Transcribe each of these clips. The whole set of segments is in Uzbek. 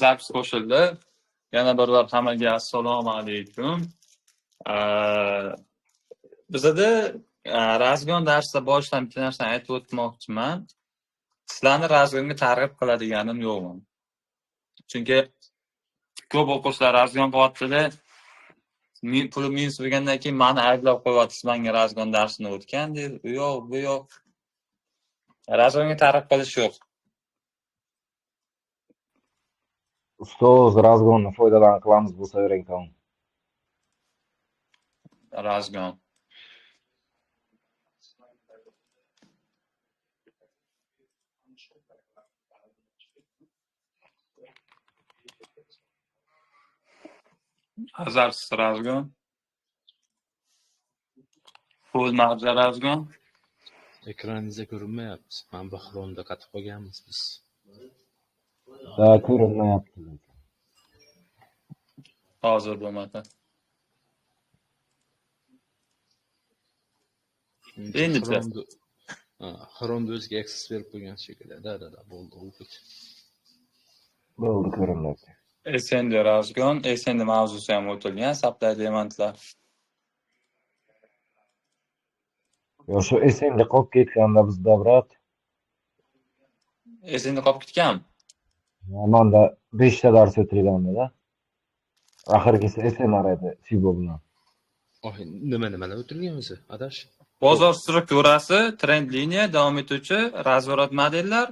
Zapis qo'shildi. Yana bir bor hammaga assalomu alaykum. Bizada razgon darsida boshidan bitta narsani aytib o'tmoqchiman. Sizlarni razgonga targ'ib qiladiganim yo'qman. Chunki ko'p o'quvchilar razgon qilyapti-da, puli minus bo'lgandan keyin meni ayblab qo'yapti, siz menga razgon darsini o'tgan deydi. U yo'q, bu yo'q. Razgonga targ'ib qilish yo'q. Ustoz, razgonni foydalan qilamiz bo'lsa bering tamom. Razgon. Azarsiz razgon. Pul marja razgon. Ekraningizda ko'rinmayapti. Mana bu Chrome'da qatib qolganmiz biz. Da ko'rinmayapti. Hozir bo'lmadi. Endi Chrome'da o'ziga access berib qo'ygan shekilli. Da, bo'ldi, Bo'ldi, ko'rinmayapti. SND razgon, SND mavzusi ham o'tilgan, supply demandlar. Yo, shu SND qolib ketganda bizda, brat. SND qolib ketgan? Manda 5 ta dars o'tilganda-da. Oxirgisi SNR edi, Fibo bilan. Oh, nima-nimalar o'tilgan o'zi, adash? Bozor strukturasi, trend liniya, davom etuvchi razворот modellar,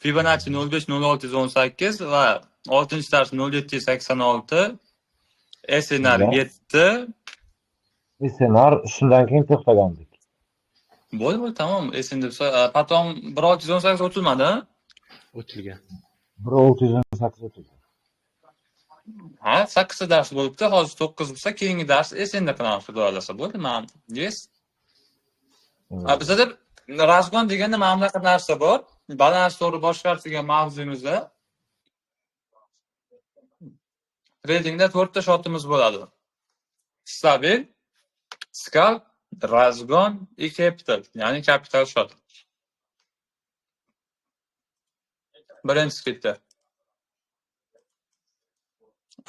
Fibonacci 0.5 0618 va 6-dars 0.786, SNR 7. SNR shundan keyin to'xtagandik. Bo'ldi, tamom. SND потом 1.618 o'tilmadi? O'tilgan. 1.618 o'tilgan. Ha, 8 ta dars bo'libdi. Hozir 9 bo'lsa, keyingi dars SND qilamiz, xudo xolasa. Bo'ldi, men yes. Bizada razgon deganda mana bunaqa narsa bor. Balans to'g'ri boshqaradigan mavzumizda tradingda 4 ta shotimiz bo'ladi. Stabil, scalp, razgon и capital, ya'ni capital shot. Birinchisi ketdi.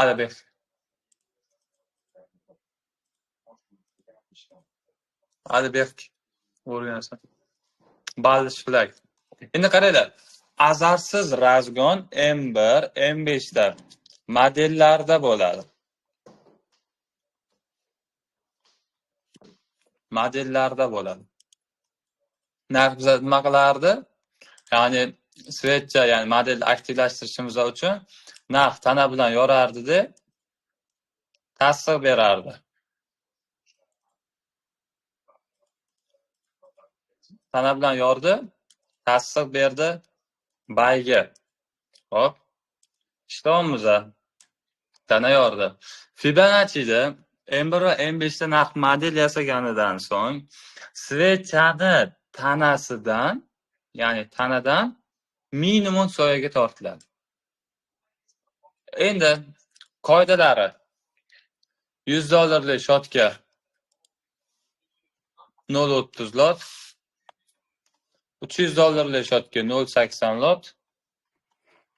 Alibek. Alibek o'rganasan. Balish flag. Endi qaranglar, azarsiz razgon M1, M5 da modellarda bo'ladi. Modellarda bo'ladi. Narx biza nima qilardi? Ya'ni svetcha, ya'ni model aktivlashtirishimiz uchun narx tana bilan yorardi-da, tasdiq berardi. Tana bilan yordi, tasdiq berdi bayga. Hop. Ishlayapmiz. Tana yordi. Fibonacci'da M1 va M5 da narx model yasaganidan so'ng svechani tanasidan, ya'ni tanadan minimum soyaga tortiladi. Endi qoidalari 100 dollarlik shotga 0.30 lot, 300 dollarlik shotga 0.80 lot,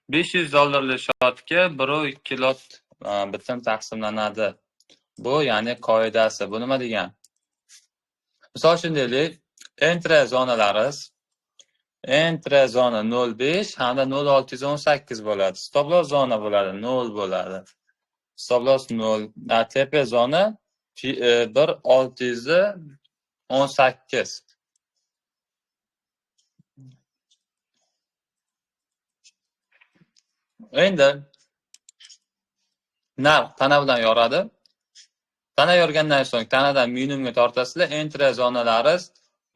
500 dollarlik shotga 1.2 lot bitim taqsimlanadi. Bu ya'ni qoidasi. Bu nima degan? Misol uchun deylik, entry zonalari entry zona 0.5 hamda 0.618 bo'ladi. Stop loss zona bo'ladi, 0 bo'ladi. Stop loss 0, TP zona 1.618. Endi narx tana bilan yoradi. Tana yorgandan so'ng tanadan minimumga tortasizlar. Entry zonalari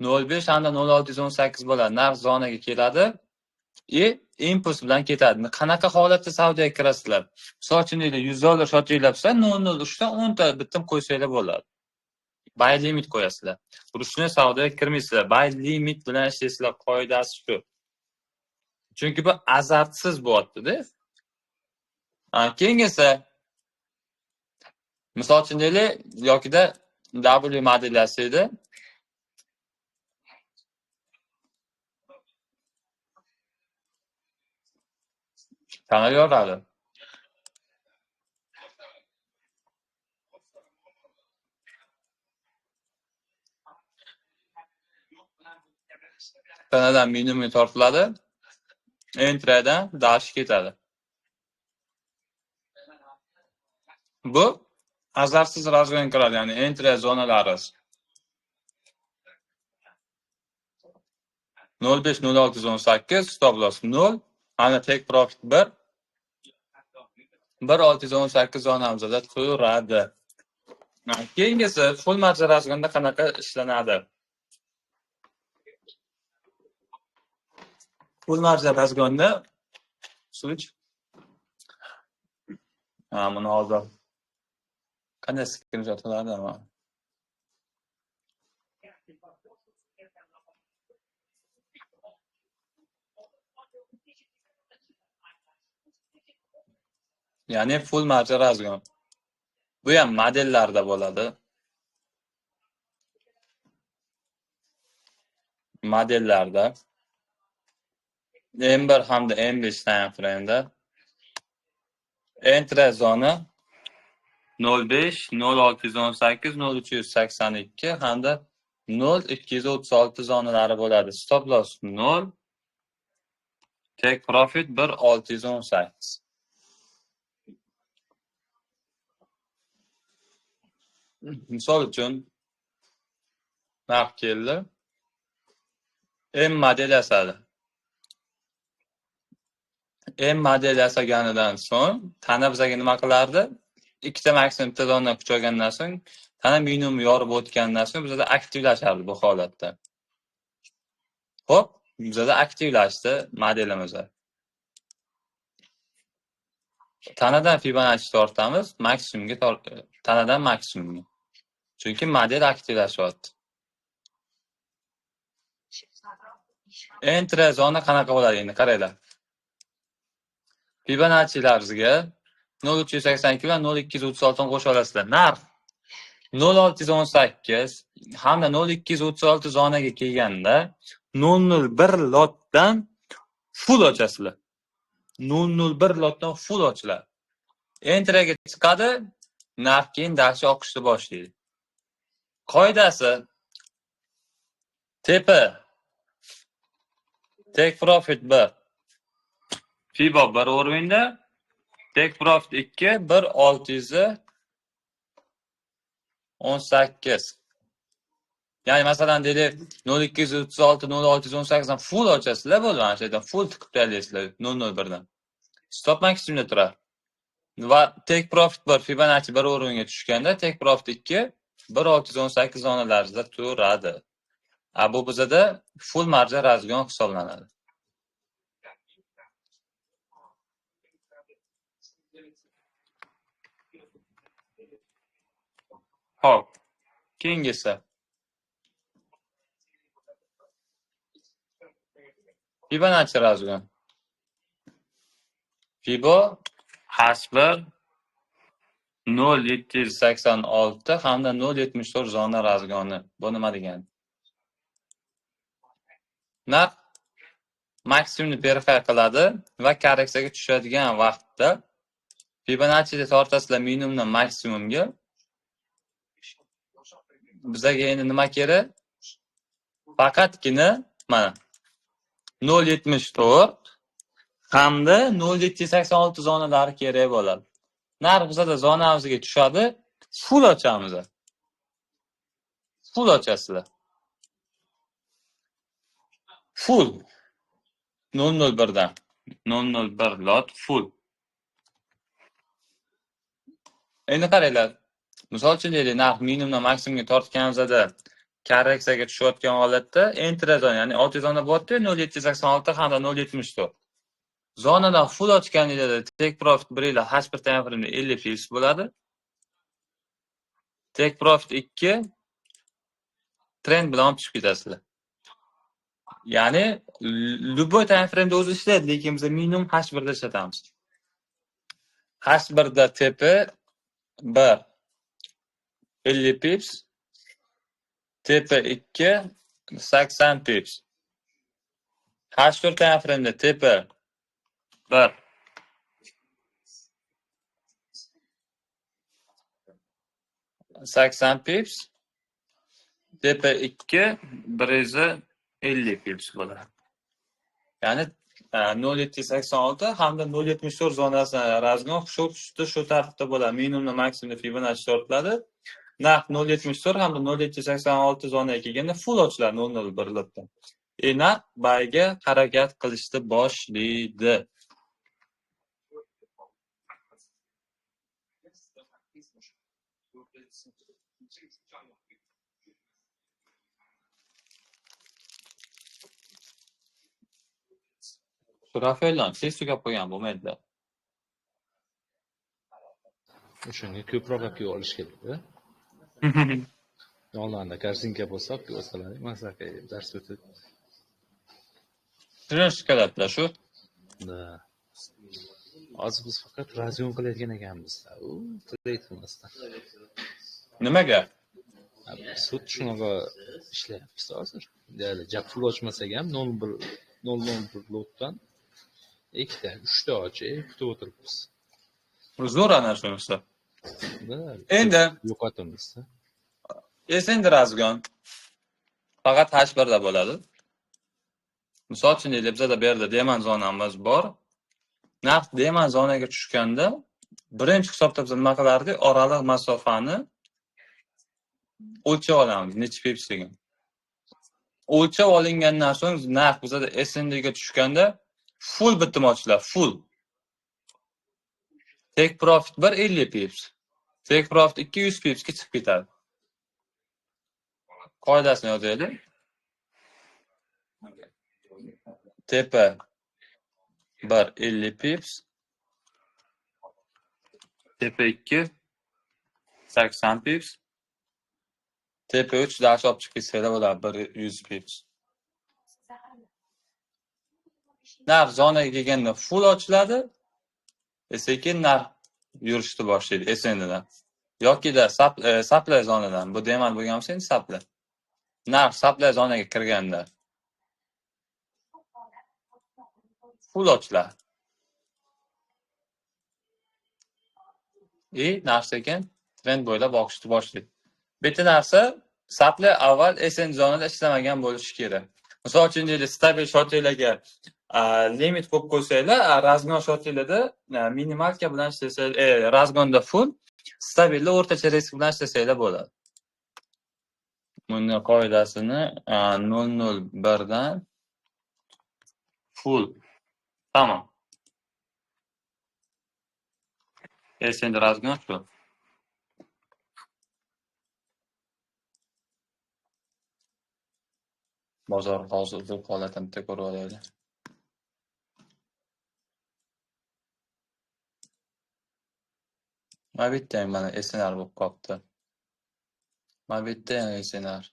0.5 hamda 0.618 bo'ladi. Narx zonaga keladi и impuls bilan ketadi. Qanaqa holatda savdoga kirasizlar? Misol uchun deylik, 100 dollar sotinglar 0.03 dan 10 ta bitim qo'ysanglar bo'ladi. Buy limit qo'yasizlar. Ручной savdoga kirmaysizlar. Buy limit bilan ishlaysizlar, qoidasi shu. Chunki bu azartsiz bo'lyapti-da. Keyingisi misol uchun deylik, yokida W modelyasi edi. Tana yoradi. Tanadan minimumga tortiladi. Entrydan dash ketadi. Bu azarsiz razgon kiradi, ya'ni entry zonalari 0.5 0.618, stop loss 0, ana take profit 1. 1.618 zonamizda turadi. Keyingisi full marja razgonda qanaqa ishlanadi? Full marja razgonda switch. Ha, buni hozir qanday screenshot qiladi ama? Ya'ni full marja razgon. Bu ham modellarda bo'ladi. Modellarda M1 hamda M5 time frame'da entry zona 0.5, 0.618, 0.382 hamda 0.236 zonalari bo'ladi. Stop loss 0, take profit 1.618. Misol uchun narx keldi. M model yasadi. M model yasaganidan so'ng tana bizga nima qilardi? Ikkita maksimum zonadan kuch olgandan so'ng tana minimum yorib o'tgandan so'ng bizada aktivlashardi bu holatda. Xo'p, bizada aktivlashdi modelimiz. Tanadan Fibonacci tortamiz, maksimumga tanadan maksimumga. Chunki model aktivlashyapti. Entry zona qanaqa bo'ladi endi qaranglar. Fibonaccilarimizga 0.382 bilan 0.236 ni qo'sha olasizlar. Narx 0.618 hamda 0.236 zonaga kelganda 0.01 lotdan full ochasizlar. 0.01 lotdan full ochiladi. Entryga chiqadi, narx keyin dashi oqishni boshlaydi. Qoidasi tepa take profit 1, Fibo 1 o'rinda, take profit 2 1.618. Ya'ni masalan deylik 0.236 0.618 dan full ochasizlar bo'ldi, mana shu yerdan full tiqib tashlaysizlar 0.01 dan. Stop maksimumda turadi. Va take profit 1 Fibonacci 1 o'ringa tushganda take profit 2 1.618 zonalarida turadi. Bu bizada full marja razgon hisoblanadi. Xo'p, keyingisi. Fibonacci razgon. Fibo H1 0.786 hamda 0.74 zona razgoni. Bu nima degani? Narx maksimumni verify qiladi va korreksiyaga tushadigan vaqtda Fibonacci'da tortasizlar minimumdan maksimumga. Bizga endi nima kerak? Faqatgina mana 0.74 hamda 0.786 zonalari kerak bo'ladi. Narx bizada zonamizga tushadi, full ochamiz. Full ochasizlar. Full 0.01 dan 0.01 lot full. Endi qaranglar. Misol uchun deylik, narx minimumdan maksimumga tortganimizda korreksiyaga tushayotgan holatda entry zona, ya'ni 6 zona bo'lyapti, 0.786 hamda 0.74. Zonadan full ochganingizda take profit 1 ila H1 time frame'da 50 pips bo'ladi. Take profit 2 trend bilan olib chiqib ketasizlar. Ya'ni любой time frame'da o'zi ishlaydi, lekin biz minimum H1 da ishlatamiz. H1 da TP 1 50 pips, TP 2 80 pips. H4 time frame'da TP 1 80 pips, TP 2 150 pips bo'ladi. Ya'ni 0.786 hamda 0.74 zonasini разгон shu shu tartibda bo'ladi. Minimumdan maksimumda Fibonacci tortiladi. Narx 0.74 hamda 0.786 zonaga kelganda full ochiladi 0.01 lotdan. Narx buyga harakat qilishni boshlaydi. Rafaeldan tez tugab qo'ygan bo'lmaydi-da. O'shanga ko'proq olib olish kerak-da. Yonlarida korzinka bo'lsa, olib olsalar, maza qilib dars o'tib. Trenirovkalarda shu. Da. Hozir biz faqat razgon qilayotgan ekanmiz. U trade qilmasdan. Nimaga? Sud shunaqa ishlayapmiz hozir. Ya'ni jab pul ochmasak ham 0.1 0.01 lotdan 2ta, 3ta ochib kutib o'tiribmiz. Zo'r ana shunisi. Endi yo'qotamiz. Endi razgon faqat H1 da bo'ladi. Misol uchun deylik, bizada bu yerda demand zonamiz bor. Narx demand zonaga tushganda birinchi hisobda biz nima qilardik? Oraliq masofani o'lchab olamiz, necha pipsligini. O'lchab olingandan so'ng narx bizada SND ga tushganda full bitim ochiladi, full. Take profit 1 50 pips. Take profit 200 pipsga chiqib ketadi. Qoidasini yozaylik. TP 1 50 pips. TP 2 80 pips. TP3 dars olib chiqib ketsalar bo'ladi 100 pips. Narx zonaga kelganda full ochiladi, sekin narx yurishni boshlaydi SNDdan. Yokida supply zonadan, bu demand bo'lgan bo'lsa endi supply. Narx supply zonaga kirganda full ochiladi. Narx sekin trend bo'ylab oqishni boshlaydi. Bitta narsa, supply avval SN zonada ishlamagan bo'lishi kerak. Misol uchun deylik, stabil shortlarga limit qo'yib qo'ysanglar, razgon shortlarda minimalka bilan ishlasanglar, razgonda full, stabilda o'rtacha risk bilan ishlasanglar bo'ladi. Buni qoidasini 0.01 dan full. Tamom. SN razgon shu. Bozor hozir uzun holatini bitta ko'rib olaylik. Mana bu yerda ham mana SNR bo'lib qolibdi. Mana bu yerda ham SNR.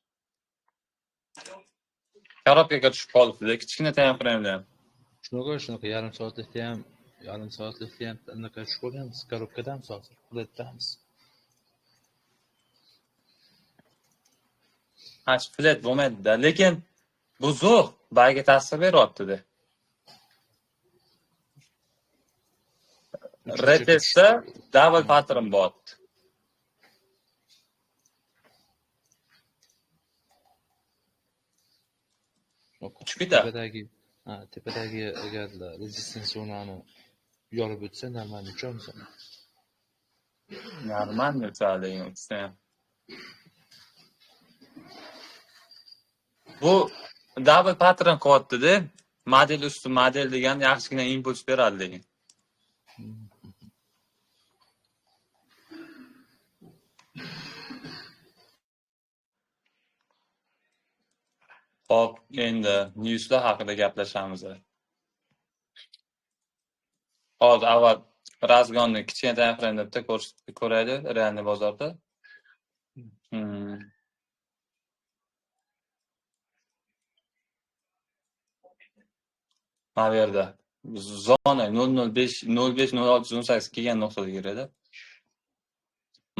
Korobkaga tushib qolibdi, kichkina time frame'da ham. Shunaqa yarim soatlikda ham, yarim soatlikda ham anaqa tushib qolganmiz, korobkadamiz hozir, flatdamiz. Ha, flat bo'lmaydi-da, lekin bu zo'r, buyga ta'sir beryapti-da. Retestda double pattern bor. Uchib ketadi. Tepadagi agar resistance zonani yorib o'tsa, normal uchamiz. Normal uchadi, uchsa ham. Bu double pattern qilyapti-da. Model usti model degan yaxshigina impuls beradi lekin. Xo'p, endi newslar haqida gaplashamiz. Hozir avval razgonni kichkina time frame'da bitta ko'raylik realniy bozorda. Mana bu yerda zona 0.05 0.5 0.618 kelgan nuqtada kiradi.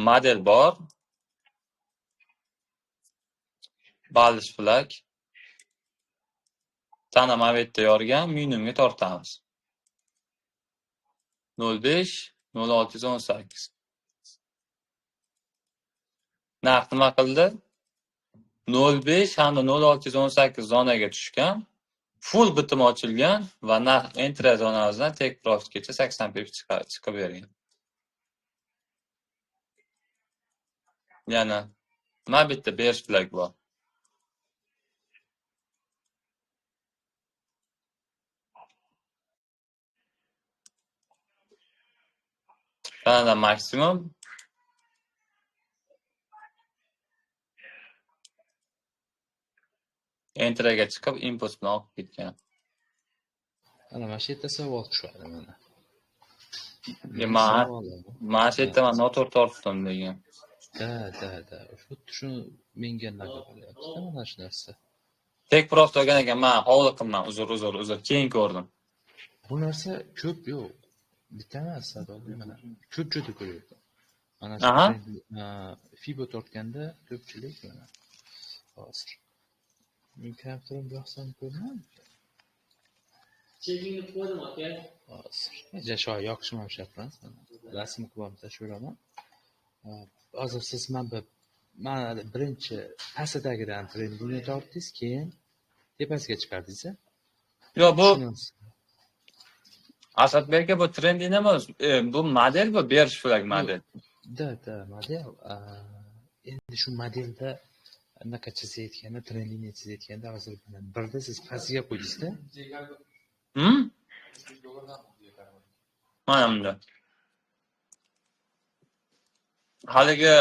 Model bor. Bullish flag. Tana mana bu yerda yorgan, minimumga tortamiz. 0.5 0.618. Narx nima qildi? 0.5 hamda 0.618 zonaga tushgan. Full bitim ochilgan va narx entry zonasidan take profitgacha 80 pips chiqib bergan. Yana mana bitta bearish flag bor. Tanadan maksimum entryga chiqib impuls bilan oqib ketgan. Mana shu yerda savol tushadi mana. Mana shu yerda men noto'g'ri tortdim degan. Da. Xuddi shu menga naql qilyapti mana shu narsa. Take profit olgan ekan, men hovli qilman, uzr, keyin ko'rdim. Bu narsa ko'p yo'q. Bitta emas, mana ko'p joyda ko'ryapman. Mana shu FIBO tortganda ko'pchilik mana hozir. Men kompyuterim yoqsam ko'rmayman. Chekingni qo'ydim aka. Hozir. Jasho yoqishim ham shart emas. Rasm qilib tashlayman. Hozir siz mana birinchi pastdagidan trendini tortdingiz, keyin tepasiga chiqardingiz. Yo'q, bu Asadbek aka, bu trending emas, bu model, bu bearish flag model. Da, model. Endi shu modelda anaqa chizayotganda, trendingni chizayotganda hozir birda siz pastiga qo'ydingiz-da. Mana bunda. Haligi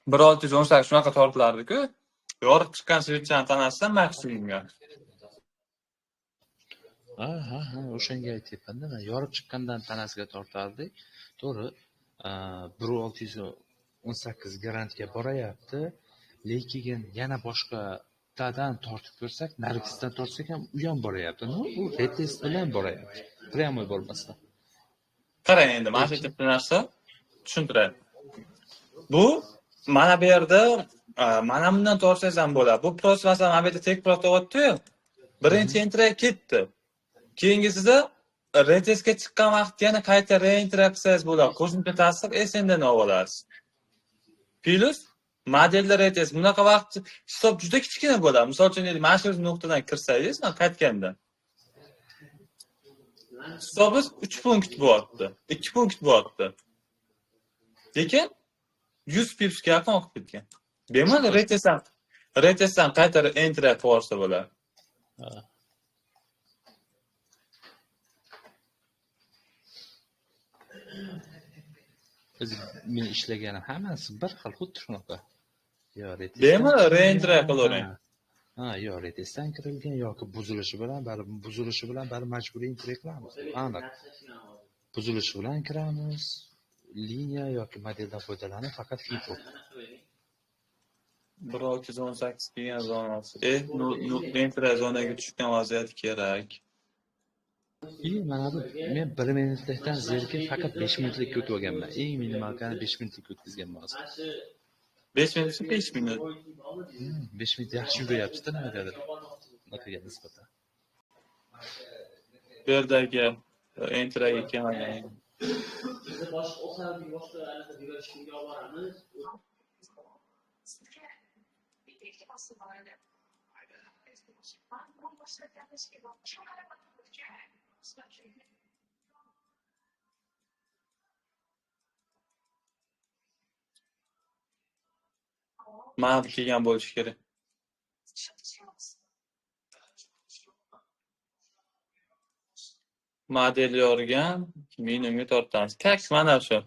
1618 shunaqa tortilardi-ku. Yorib chiqqan svechani tanasidan maksimumga. Ha, o'shanga aytyapman-da. Men yorib chiqqandan tanasiga tortardik. To'g'ri, 1618 garantga borayapti, lekin yana boshqa tadan tortib ko'rsak, narigisidan tortsak ham u ham borayapti. No, u retest bilan borayapti. Prямо bormasdan. Qarang endi, mana shu yerda narsa tushuntiray. Bu mana bu yerda mana bundan tortsangiz ham bo'ladi. Bu prosta masalan mana bu yerda take profit olyapti-yu. Birinchi entry ketdi. Keyingisida retestga chiqqan vaqt yana qayta reentry qilsangiz bo'ladi. Qo'shimcha tasdiq SNdan olib olasiz. Plus modellar retest bunaqa vaqt hisob juda kichkina bo'ladi. Misol uchun mana shu nuqtadan kirsangiz, mana qaytganda hisobimiz 3 punkt bo'lyapti, 2 punkt bo'lyapti. Lekin 100 pipsga yaqin oqib ketgan. Bemalol retestdan qayta entry qilib yuborsa bo'ladi. Biz men ishlaganim hammasi bir xil, xuddi shunaqa. Yo retestdan. Bemalol reentry qilavering. Ha, yo retestdan kirilgan yoki buzilishi bilan, bari buzilishi bilan bari majburiy entry qilamiz. Aniq. Buzilishi bilan kiramiz. Liniya yoki modeldan foydalanib faqat FIBO. 1618 kelgan zonasi. Entry zonaga tushgan vaziyat kerak. Mana bu men 1 minutlikdan zerikib faqat 5 minutlik o'tib olganman. Eng minimalkani 5 minutlik o'tkazganman hozir. 5 minut, 5 minut. 5 minut yaxshi yurayapti-da nimagadir. Unaqaga nisbatan. Bu yerdagi entryga kelmagan. Biz boshqa o'xshagan boshqa anaqa developmentga olib boramiz. Mana bu kelgan bo'lishi kerak. Model yorgan, minimumga tortamiz. Tak, mana shu.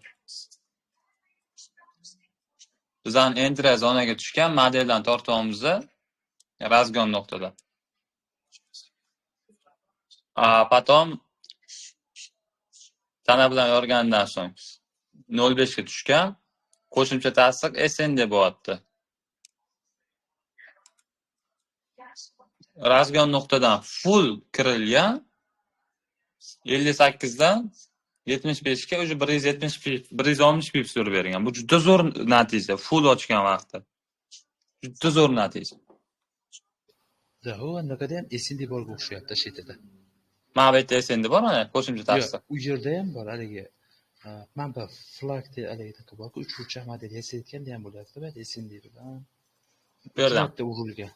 Bizdan entry zonaga tushgan modeldan tortyapmiz razgon nuqtada. A потом tana bilan yorgandan so'ng 0.5 ga tushgan, qo'shimcha tasdiq SND bo'lyapti. Razgon nuqtadan full kirilgan 58 dan 75 ga уже 170 160 pips urib bergan. Bu juda zo'r natija, full ochgan vaqtda. Juda zo'r natija. Da, u anaqada ham SND borga o'xshayapti shetida. Mana bu yerda SND bor, mana qo'shimcha tasdiq. U yerda ham bor haligi. Mana bu flag de haligi taka bor-ku, uchburchak model yasayotganda ham bo'lyapti, bu SND bilan. Bu yerda urilgan.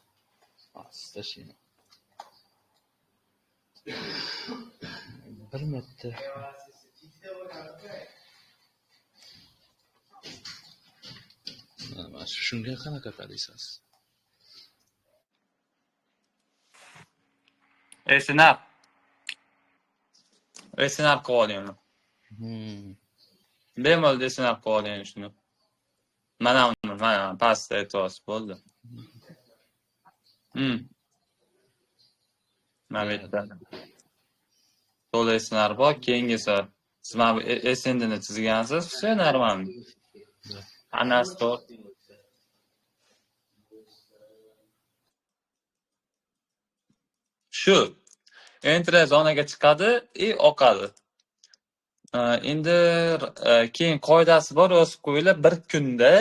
Tashlayman. Bir marta mana shunga qanaqa qaraysiz? SNR. SNR qilib oling. Bemalol SNR qilib oling shuni. Mana uni, mana pastda aytyapsiz, bo'ldi. Mana bu yerda to'la SNR bor, keyingisi siz mana bu SNDni chizgansiz, все нормально. Anasi to'g'ri. Shu entry zonaga chiqadi и oqadi. Endi keyin qoidasi bor, yozib qo'yinglar, bir kunda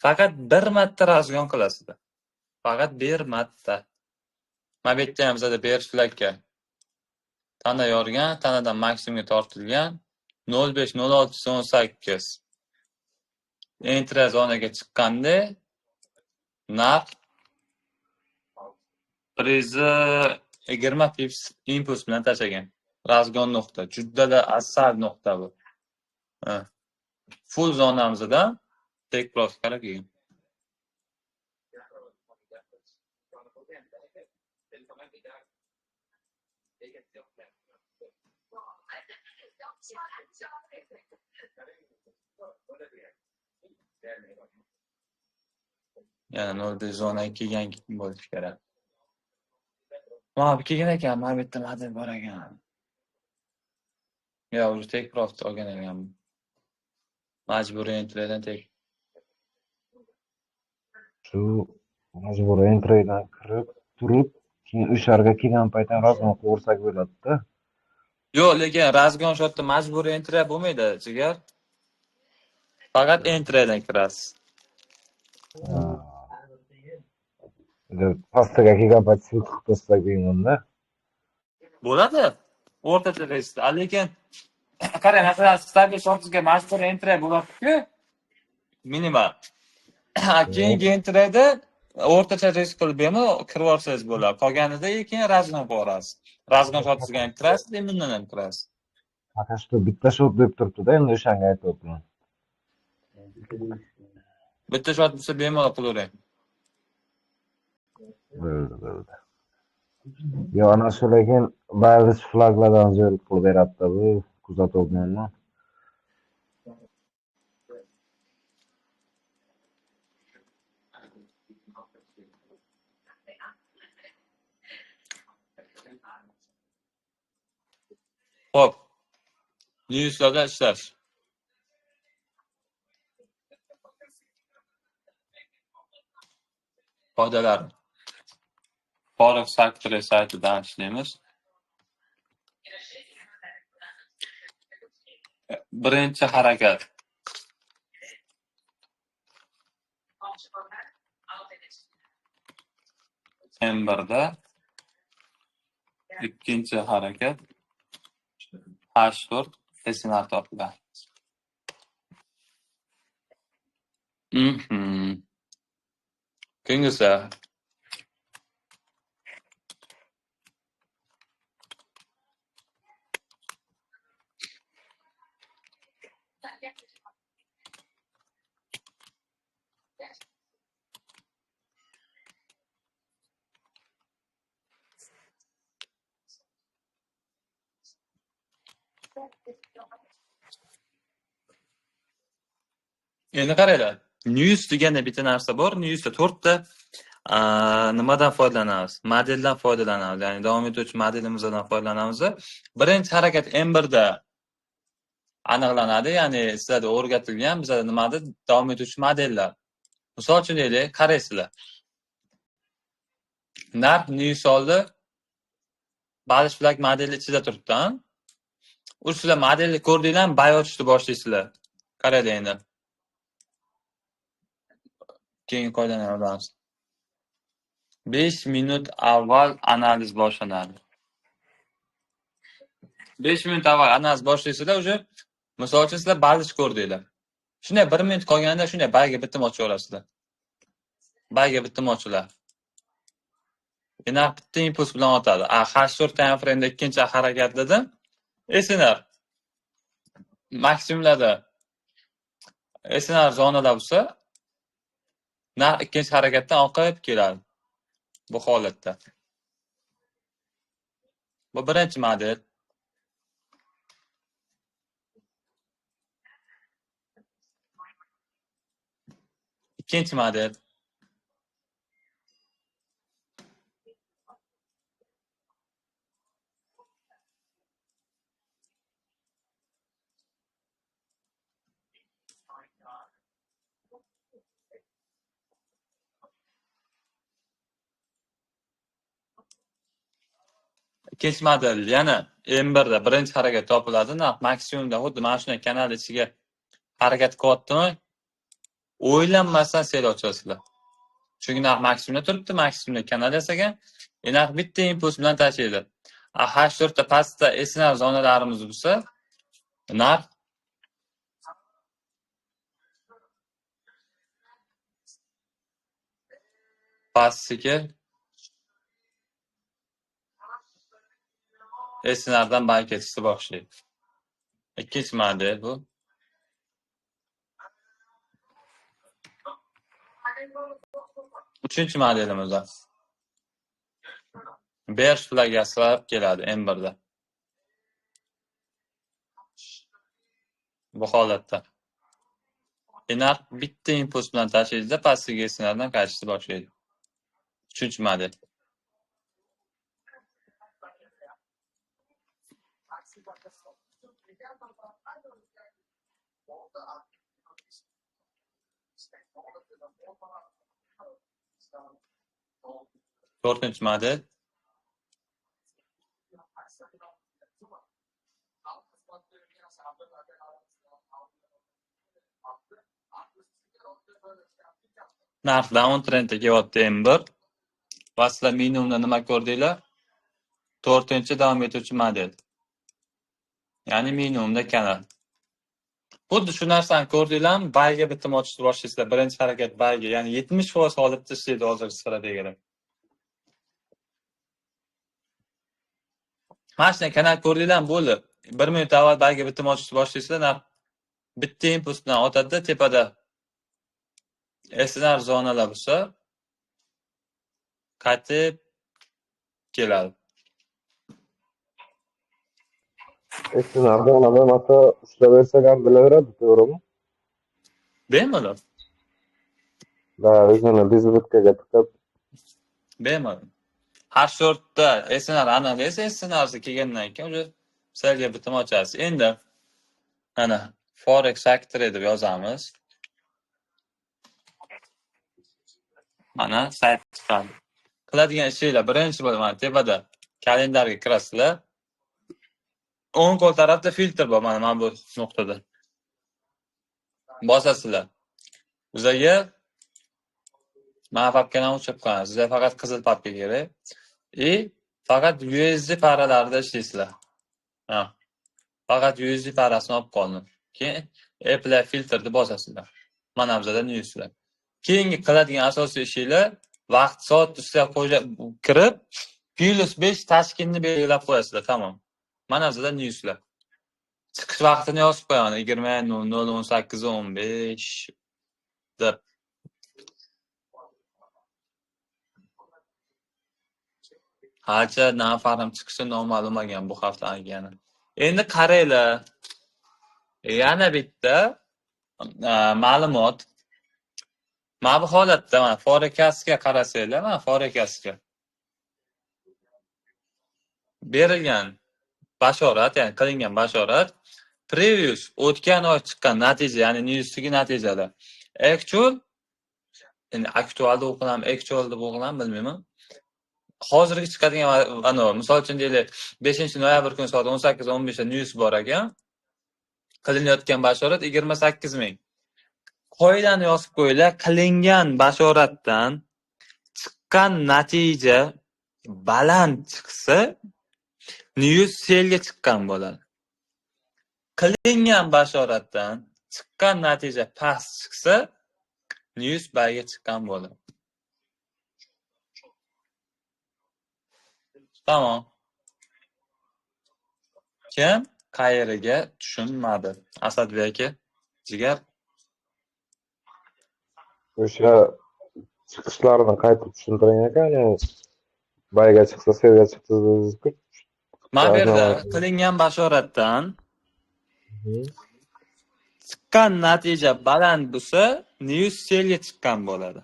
faqat bir marta razgon qilasizlar. Faqat bir marta. Mana bu yerda ham bizada bearish flagga tana yorgan, tanadan maksimumga tortilgan 0.5 0.618 entry zonaga chiqqanda narx 120 pips impuls bilan tashlagan. Razgon nuqta, juda asal nuqta bu. Full zonamizda take profit qarab kelgan. Yana 0.5 zonaga kelgan bo'lishi kerak. Mana bu kelgan ekan, mana bu yerda model bor ekan. Yo, уже take profit olgan ekan. Majburiy entrydan take. Shu majburiy entrydan kirib turib, keyin o'sharga kelgan paytdan razgon qilsak bo'ladi-da. Yo'q, lekin razgon shotda majburiy entry bo'lmaydi, jigar. Faqat entrydan kirasiz. Pastaga kelgan payt suv tiqib tashlak deyman-da. Bo'ladi. O'rtacha risk. Lekin qarang, masalan, stabil shortingizga majburiy entry bo'lyapti-ku, minimal. Keyingi entryda o'rtacha risk qilib bemalol kirib olsangiz bo'ladi. Qolganida keyin razgon qilib. Razgon shortingizga ham kirasiz, bundan ham kirasiz. Faqat shu bitta shot deb turibdi-da, endi o'shanga aytyapman. Bitta shot bo'lsa bemalol qilavering. Bo'ldi, bo'ldi. Yo, ana shu lekin ba'zi flaglardan zo'r qilib beradi-da bu, kuzatyapman. Xo'p. Newslarda ishlash. Foydalari. Forex Factory saytidan ishlaymiz. Birinchi harakat. M1da ikkinchi harakat H4 SNR topiladi. Keyingisi endi qaranglar, news deganda bitta narsa bor. Newsda to'rtta nimadan foydalanamiz? Modeldan foydalanamiz. Ya'ni davom etuvchi modelimizdan foydalanamiz. Birinchi harakat M1 da aniqlanadi. Ya'ni sizlarda o'rgatilgan bizada nimadir davom etuvchi modellar. Misol uchun deylik, qaraysizlar. Narx news oldi. Bullish flag modeli ichida turibdi. U sizlar modelni ko'rdinglar, buy ochishni boshlaysizlar. Qaranglar endi. Keyin qoidani olamiz. 5 minut avval analiz boshlanadi. 5 minut avval analiz boshlaysizlar, уже misol uchun sizlar bullish ko'rdinglar. Shunday 1 minut qolganda shunday buyga bitim ochaverasizlar. Buyga bitim ochiladi. Narx bitta impuls bilan otadi. H4 time frame'da ikkinchi harakat dedim. SNR maksimumlarda SNR zonalar bo'lsa, narx ikkinchi harakatdan oqib keladi bu holatda. Bu birinchi model. Ikkinchi model. Ikkinchi model yana M1da birinchi harakat topiladi. Narx maksimumda xuddi mana shunday kanal ichiga harakat qilyaptimi? O'ylanmasdan sel ochasizlar. Chunki narx maksimumda turibdi, maksimumda kanal yasagan. Narx bitta impuls bilan tashlaydi. H4 da pastda SNR zonalarimiz bo'lsa, narx pastiga SNRdan bay ketishni boshlaydi. Ikkinchi model bu. Uchinchi modelimizda bear flag yasab keladi M1da. Bu holatda narx bitta impuls bilan tashlaydi, pastiga SNRdan qaytishni boshlaydi. Uchinchi model. To'rtinchi model. Narx down trendga kelyapti M1. Va sizlar minimumda nima ko'rdinglar? To'rtinchi davom etuvchi model. Ya'ni minimumda kanal. Xuddi shu narsani ko'rdinglarmi? Buyga bitim ochishni boshlaysizlar. Birinchi harakat buyga, ya'ni 70% holatda ishlaydi hozirgi strategiyada. Mana shunday kanal ko'rdinglarmi? Bo'ldi. 1 minut avval buyga bitim ochishni boshlaysizlar, narx bitta impuls bilan otadi, tepada SNR zonalar bo'lsa, qaytib keladi. SNR zonada mata ushlaversak ham bilaveradi, to'g'rimi? Bemalol. Da, o'zini bezbitkaga tiqib. Bemalol. H4da SNR analizi SNRsi kelgandan keyin уже sellga bitim ochasiz. Endi mana Forex Factory deb yozamiz. Mana sayt chiqadi. Qiladigan ishinglar birinchi bo'lib mana tepada kalendarga kirasizlar. O'ng qo'l tarafda filtr bor, mana bu nuqtada. Bosasizlar. Bizga mana papkani o'chirib qo'yamiz. Sizga faqat qizil papka kerak. Faqat USD paralarida ishlaysizlar. Ha. Faqat USD parasini olib qoldim. Keyin apply filtrni bosasizlar. Mana bizada newslar. Keyingi qiladigan asosiy ishinglar vaqt soat ustiga qo'yib kirib +5 tashkilni belgilab qo'yasizlar, tamom. Mana bizada newslar. Chiqish vaqtini yozib qo'yaman 20:00 18:15 deb. Halicha nafarim chiqishi noma'lum ekan bu hafta yana. Endi qaranglar. Yana bitta ma'lumot. Mana bu holatda mana forecastga qarasanglar, mana forecastga berilgan bashorat, ya'ni qilingan bashorat previous o'tgan oy chiqqan natija, ya'ni newsdagi natijalar. Actual, endi aktual deb o'qilam, actual deb o'qilam bilmayman. Hozirgi chiqadigan ana misol uchun deylik 5-noyabr kuni soat 18:15 da news bor ekan. Qilinayotgan bashorat 28 000. Qoidani yozib qo'yinglar, qilingan bashoratdan chiqqan natija baland chiqsa, news sellga chiqqan bo'ladi. Qilingan bashoratdan chiqqan natija past chiqsa, news buyga chiqqan bo'ladi. Tamom. Kim qayeriga tushunmadi? Asadbek aka, jigar. O'sha chiqishlarini qaytib tushuntiring aka, buyga chiqsa, sellga chiqdi dedingiz-ku. Mana bu yerda qilingan bashoratdan chiqqan natija baland bo'lsa, news sellga chiqqan bo'ladi.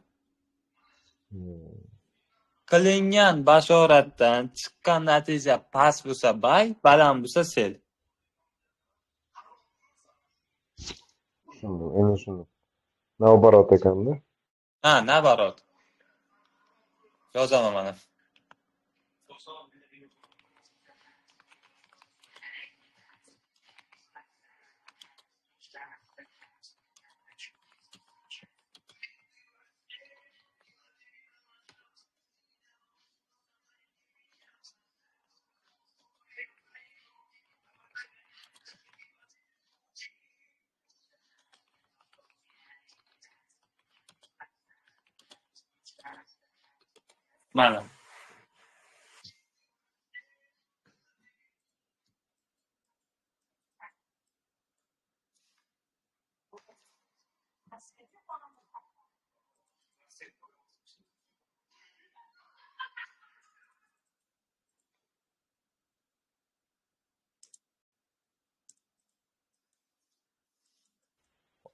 Qilingan bashoratdan chiqqan natija past bo'lsa buy, baland bo'lsa sell. Tushundim, endi tushundim. Наоборот ekanda. Ha, наоборот. Yozaman mana. Mana.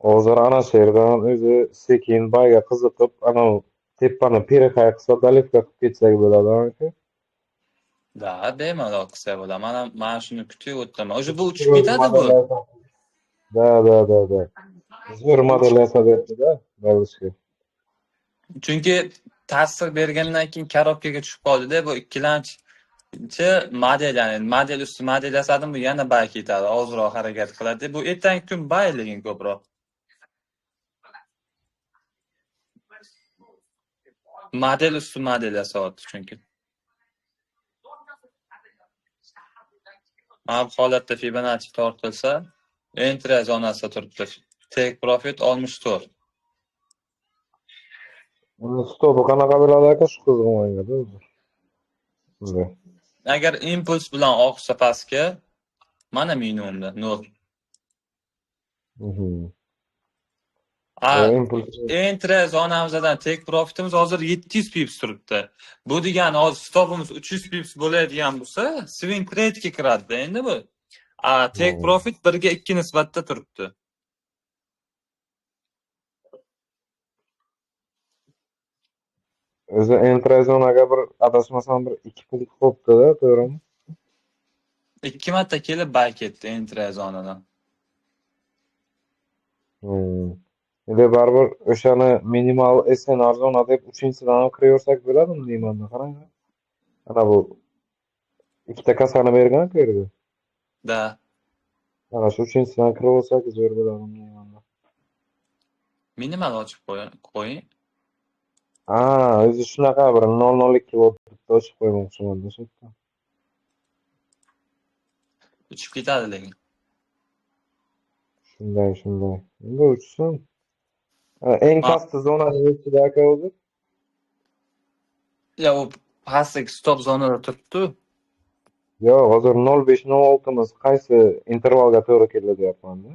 Hozir ana shu yerdan o'zi sekin buyga qiziqib, ana tepani перехай qilsa, доливка qilib ketsak bo'ladi aka. Да, bemalol qilsa bo'ladi. Mana shuni kutib o'tiraman. O'sha bu uchib ketadi bu. Да, да, да, да. Zo'r model yasab berdi-da, Dalishga. Chunki tasdiq bergandan keyin korobkaga tushib qoldi-da, bu ikkilamchi model, ya'ni model usti model yasadim, bu yana buy ketadi, ozroq harakat qiladi. Bu ertangi kun buy lekin ko'proq. Model usti model yasayapti chunki. Mana bu holatda Fibonacci tortilsa, entry zonasida turibdi. Take profit 64. Uni stopi qanaqa bo'ladi aka, shu qiziq menga-da o'zi. Bunday. Agar impuls bilan oqsa pastga, mana minimumda 0. Entry zonamizdan take profitimiz hozir 700 pips turibdi. Bu degani hozir stopimiz 300 pips bo'ladigan bo'lsa, swing trade'ga kiradi endi bu. Take profit 1ga 2 nisbatda turibdi. O'zi entry zonaga bir adashmasam bir 2 punkt qo'yibdi-da, to'g'rimi? 2 marta kelib buy ketdi entry zonadan. Endi baribir o'shani minimal SNR zona deb 3-dan ham kiraversak bo'ladimi deyman-da, qarang. Ana bu ikkita kasani bergan-ku yerda. Da. Ana shu 3-dan kirib olsak zo'r bo'ladimi deyman-da. Minimal ochib qo'ying. Ha, o'zi shunaqa bir 0.02 bo'lib bitta ochib qo'ymoqchiman-da shu yerda. Uchib ketadi lekin. Shunday, shunday. Endi uchsin. Eng past zonani ichida aka o'zi. Ya u pastdagi stop zonada turibdi. Yo'q, hozir 0.5 0.6miz qaysi intervalga to'g'ri keldi deyapman-da.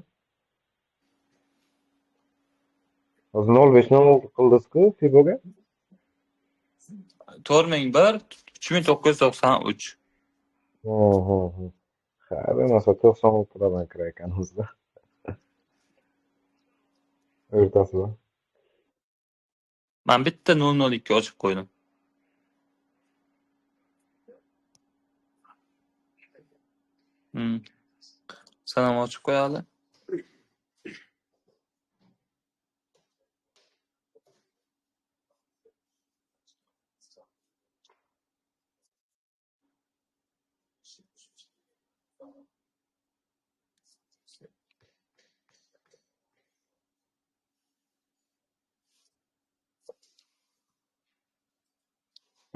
Hozir 0.5 0.6 qildiz-ku Fiboga? 4001 3993. Ha, bo'lmasa 96 dan kirar ekanmiz-da. O'rtasida. Men bitta 0.02 ochib qo'ydim. Salom ochib qo'yali.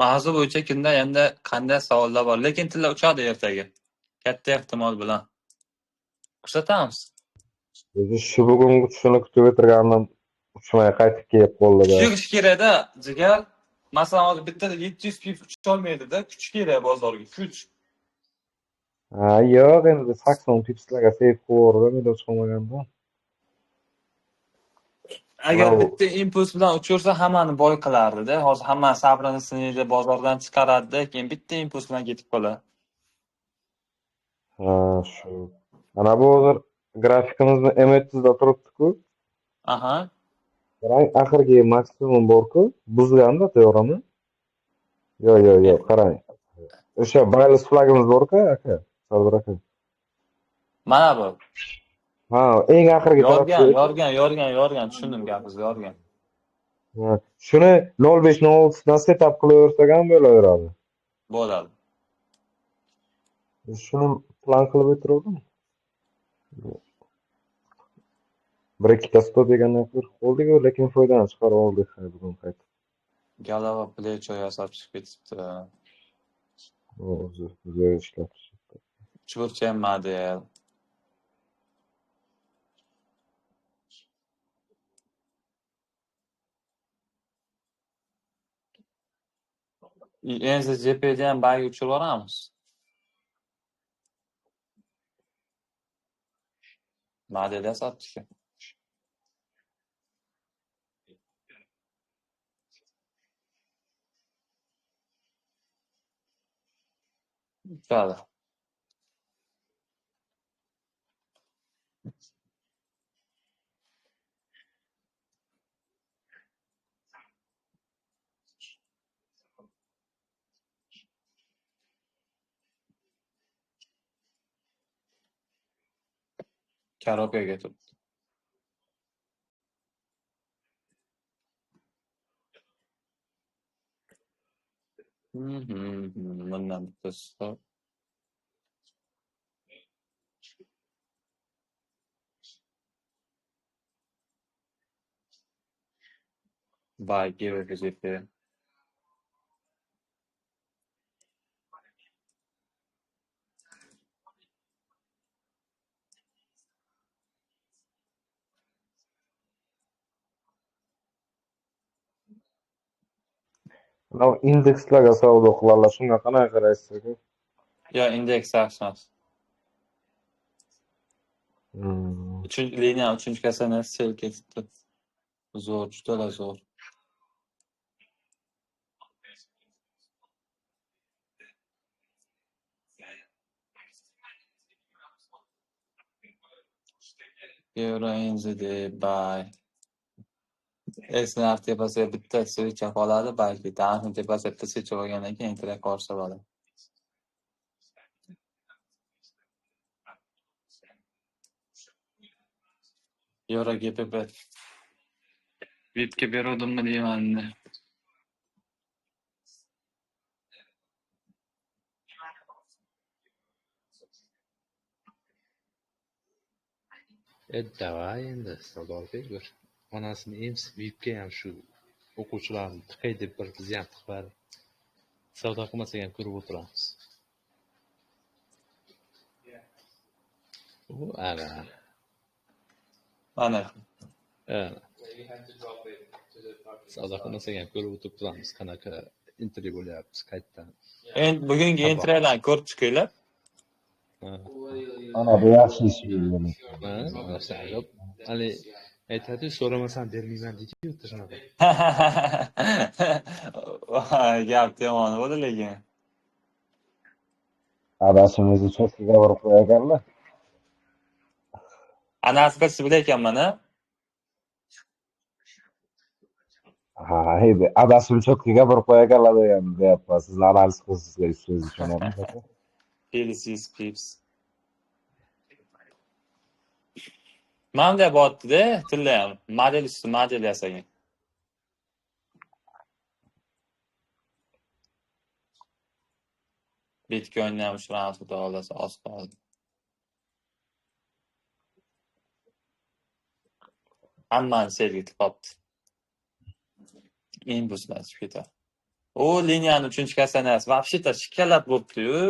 Mavzu bo'yicha kimda endi qanday savollar bor? Lekin tillar uchadi ertaga. Katta ehtimol bilan. Ko'rsatamiz. O'zi shu bugungi tushini kutib o'tirgandim, uchmay qaytib kelib qoldi. Tushirish kerak-da, jigar. Masalan, hozir bittada 700 pip ucholmaydi-da, kuch kerak bozorga, kuch. Ha, yo'q, endi 80 pipslarga save qilib iloji qolmaganda. Agar bitta impuls bilan uchirsa hammani boy qilardi-da. Hozir hamma sabrini sinaydi, bozordan chiqaradi-da, keyin bitta impuls bilan ketib qoladi. Ha, shu. Ana bu hozir grafikimizni M30 da turibdi-ku. Aha. Qarang, oxirgi maksimum bor-ku, buzganda, to'g'rimi? Yo'q, yo'q, yo'q, qarang. O'sha balance flagimiz bor-ku, aka, Sardor aka. Mana bu. Ha, eng oxirgi Yorgan, yorgan, yorgan, yorgan, tushundim gapingizni, yorgan. Ha, shuni 0.5 0.6 dan setup qilaversak ham bo'laveradi. Bo'ladi. Shuni plan qilib o'tiruvdim. Bir ikkita stop degandan keyin qoldik, lekin foydani chiqarib oldik bugun qaytib. Galava plecho yasab chiqib ketibdi. O'zi o'zi ishlab chiqibdi. Uchburchak model. NZJP'da ham bayga uchirib yuboramiz. Model yasab chiqdi. Uchadi. Korobkaga turibdi. Bundan bitta stop. Buy GBP. Mana indekslarga savdo qilarlar, shunga qanday qaraysiz aka? Yo, indeks yaxshi emas. Uchinchi liniya, uchinchi kasana sel ketibdi. Zo'r, juda zo'r. Euro NZD buy. SNR tepasiga bitta switch qoladi, balki tarixni tepasiga bitta switch olgandan keyin entry qarshi oladi. Euro GBP VIPga beruvdimmi deyman. Davay endi Sardor bir onasini ems VIPga ham shu o'quvchilarni tiqay deb bir bizni ham tiqib berdi. Savdo qilmasak ham ko'rib o'tiramiz. U ana. Ana. Savdo qilmasak ham ko'rib o'tirib turamiz, qanaqa entry bo'lyapmiz qayerdan. Endi bugungi entrylarni ko'rib chiqinglar. Ana bu yaxshi ish bo'ldi. Ha, hali aytadi, so'ramasam bermayman deydi-yu, shunaqa. Voy, gap yomon bo'ldi lekin. Adashimizni cho'tkaga borib qo'yarkanlar. Anasi qilishni bilar a? Ha, adashim cho'tkaga borib qo'yarkanlar degan deyapman. Sizni analiz qilishingizga so'z ishonaman. Pips, pips. Mana botdi-da, tilla ham model usti model yasagan. Bitcoinni ham ushiramiz, xudo xohlasa, oz qoldi. Hammani selga tiqibdi. Impulslar chiqib ketadi. U liniyani uchinchi kasanasi вообще-то shikalat bo'libdi-yu.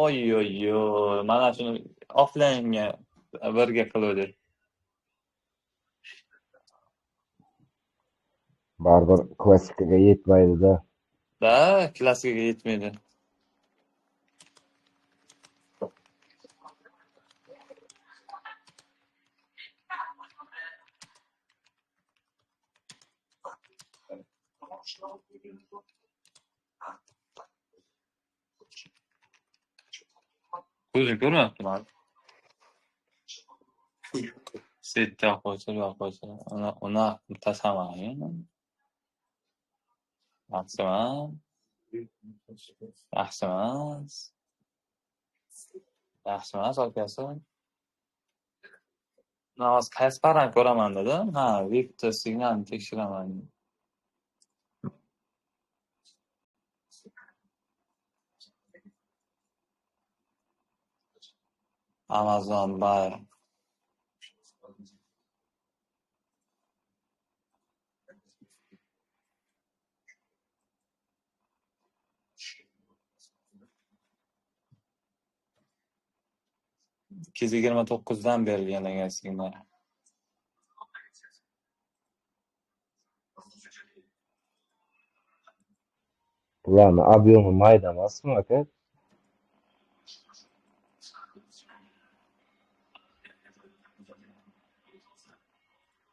Oy-oy-oy, mana shuni offlaynga birga qiluvdik. Baribir klassikaga yetmaydi-da. Da, klassikaga yetmaydi. Ko'zing ko'rmayaptimi hali? Setda qo'ysa, bu yoqqa qo'ysa, uni tashamang. Yaxshi emas. Yaxshi emas. Yaxshi emas, akasi. Hozir qaysi parani ko'raman dedim. Ha, VIPda signalni tekshiraman. Amazon buy. 229dan berilgan ekan signal. Bularni объем i mayda emasmi, aka?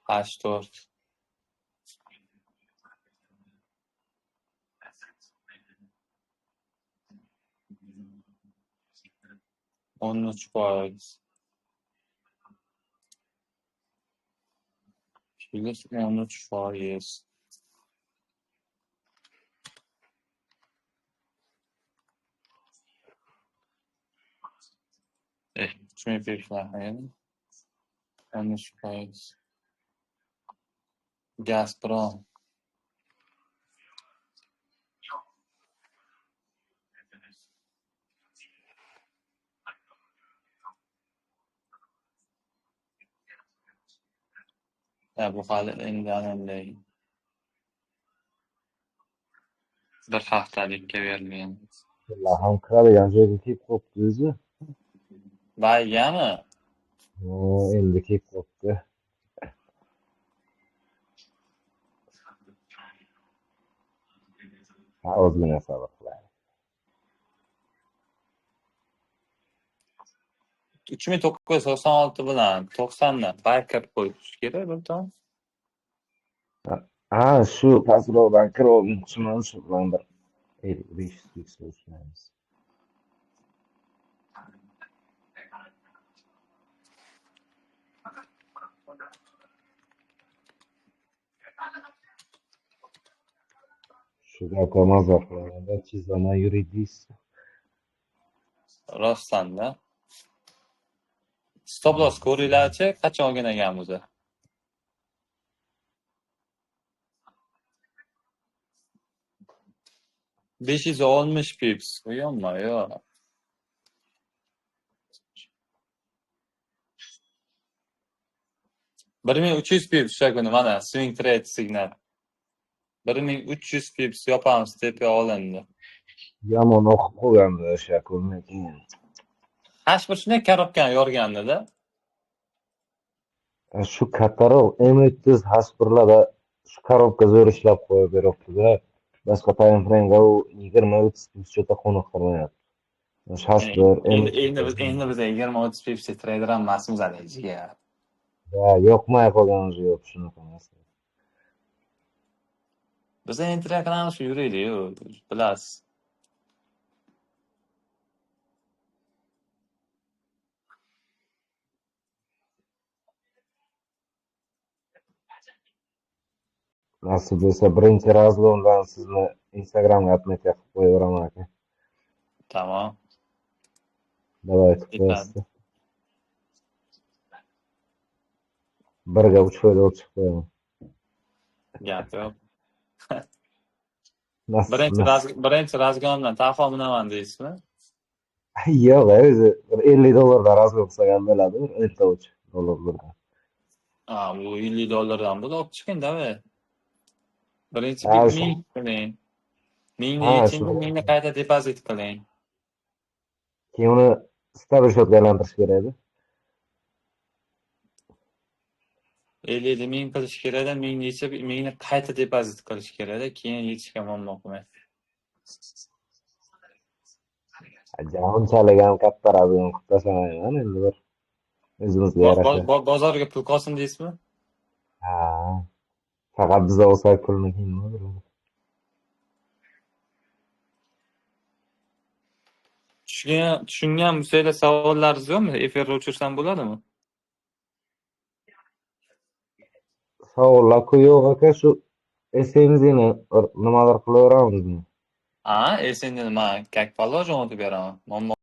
H4. 13%. Plus 13%. 3000 pipslar qayerda? 13%. Gazprom. Ya bu hali endi ananday bir haftalikka berilgan. Bular ham kiradigan joyga kelib qolibdi o'zi. Baygami? Endi kelib qolibdi. Ha, ozgina sabr qilaylik. 3996 bilan 90 ni buy kirib qo'yish kerak bir ton. Ha, shu pastroqdan kirib olmoqchiman, shu bilan bir 55 pips o'chmaymiz. Shu gapga maza qilamanda chizaman yuridis. Rostdan-da. Stop loss ko'ringlarchi, qachon olgan ekanmiz o'zi? 560 pips. Yo'qmi? Yo'q. 1300 pips o'sha kuni mana swing trade signal. 1300 pips yopamiz tepa olindi. Yomon o'qib qo'ygandi o'sha kuni keyin. Hash bir shunday korobkani yorgandi-da. Shu kattaroq M30 H1larda shu korobka zo'r ishlab qo'yib beryapti-da. Boshqa time frame'ga u 20-30 pips cho'ta qoniqtirmayapti. H1 Endi biz 20-30 pips trader ham emasmiz hali, jigar. Ha, yoqmay qolgan o'zi yo'q shunaqa narsa. Biz entry qilamiz, shu yuraylik-yu, bilasiz. Nasib bo'lsa birinchi разгон dan sizni Instagramga отметка qilib qo'yaveraman, aka. Tamom. Давай Yetadi. qo'yasiz. Birga uch foyda olib chiqib qo'yaman. Gap yo'q. Nasib, Birinchi nasib. Birinchi разгон dan taho minaman deysizmi? Yo'q, o'zi bir 50 dollardan разгон qilsak ham bo'ladi, bir 53 dollardan. Ha, bu 50 dollardan bo'ldi, olib chiqing, давай. Birinchi Ha, bir shu. 1000 qiling. Mingni Ha, yeching, shu. mingni qayta depozit qiling. Keyin uni stabil счёт ga aylantirish kerak edi. 50 ming qilish kerakda, mingni yechib, mingni qayta depozit qilish kerakda, keyin yechishga muammo qilmaydi. Unchalik ham katta razgon qilib tashlamayman endi bir o'zimizga yarasha. Bozorga pul qolsin deysizmi? Ha. Faqat biz olsak pulni keyin nima biladi. Tushungan bo'lsanglar savollaringiz yo'qmi? Efirni o'chirsam bo'ladimi? Savollar-ku yo'q aka, shu SMZni nimadir qilaveramizmi? Ha, SMZni man как положено o'tib beraman. Muammo